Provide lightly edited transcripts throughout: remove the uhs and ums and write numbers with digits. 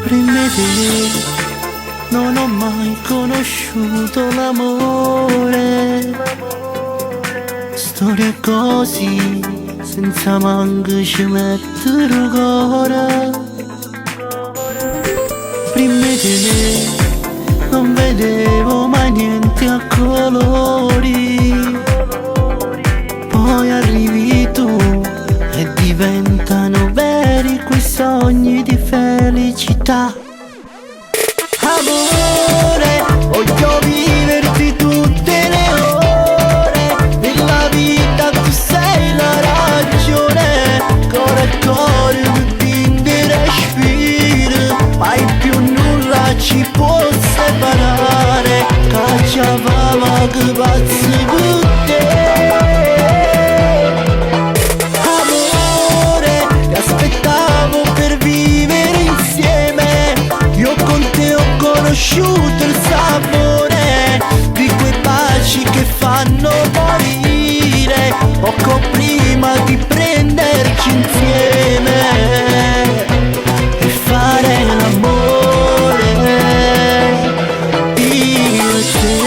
Prima 'e te non ho mai conosciuto l'amore. Storie così, senza manco ci mettere 'o core. Prima 'e te non vedevo mai niente a colori. Poi arrivi tu e diventano veri quei sogni di felicità. Amore, voglio viverti tutte le ore della vita, tu sei la ragione. Core e core, mi respiro, mai più nulla ci può separare. Cacciavamo che pazzo con te. Amore, ti aspettavo per vivere insieme. Io con te ho conosciuto il sapore di quei baci che fanno morire poco prima di prenderci insieme e fare l'amore. Io e te.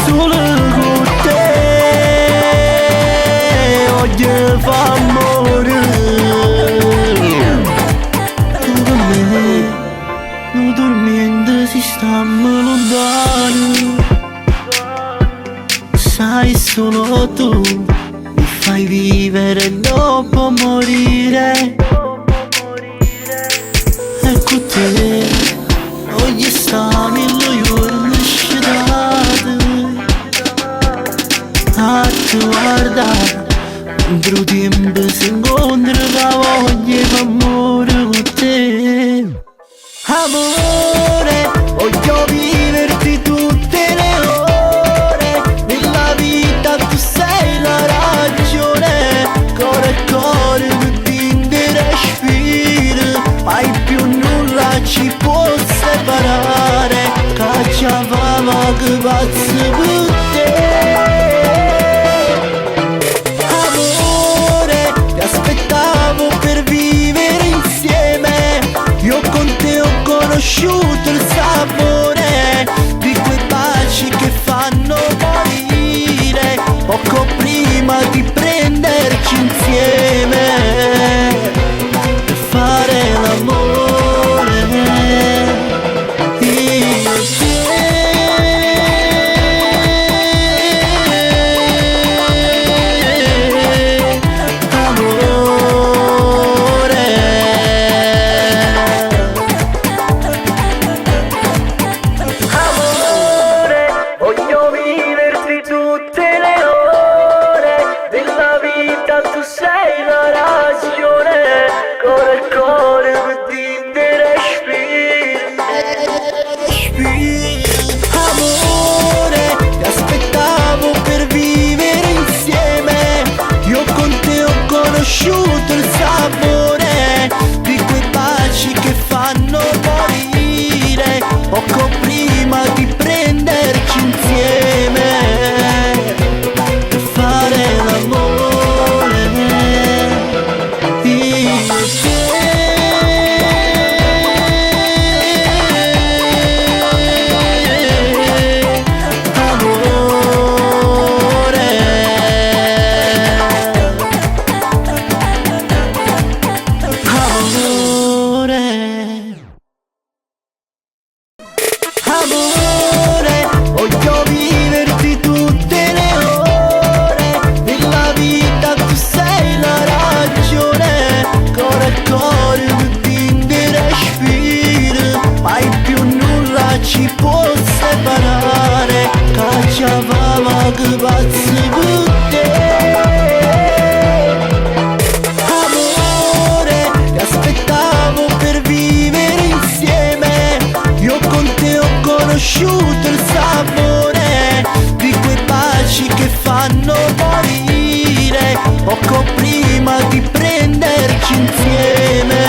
Solo con te voglio fare amore. Tu per me nu turmiento si stammo lontano. Sai, solo tu mi fai vivere dopo morire. E con te voglio stare mille giorni scetato a te guardare mentre 'o tiempo si incontra la voglia 'e fa ammore con te. Amore, voglio viverti tutte le ore della vita, tu sei la ragione. Core e core, mi respiro, mai più nulla ci può separare. Cacciavamo che pazzo per te. Amore, ti aspettavo per vivere insieme. Io con te ho conosciuto il sapore di quei baci che fanno morire poco prima di prenderci insieme e fare l'amore. Io e te. Amore. Amore, voglio viverti tutte le ore della vita, tu sei la ragione. Core e core per respiro. Amore, ti aspettavo per vivere insieme. Io con te ho conosciuto il sapore di quei baci che fanno morire poco prima di prenderci insieme e fare l'amore. Io e te. Amore. Amore. Amore, voglio viverti tutte le ore della vita, tu sei la ragione. Core e core, mi respiro, mai più nulla ci può separare. Cacciavamo che pazzo con te. Amore, ti aspettavo per vivere insieme. Io con te ho conosciuto il sapore di quei baci che fanno morire poco prima di prenderci insieme.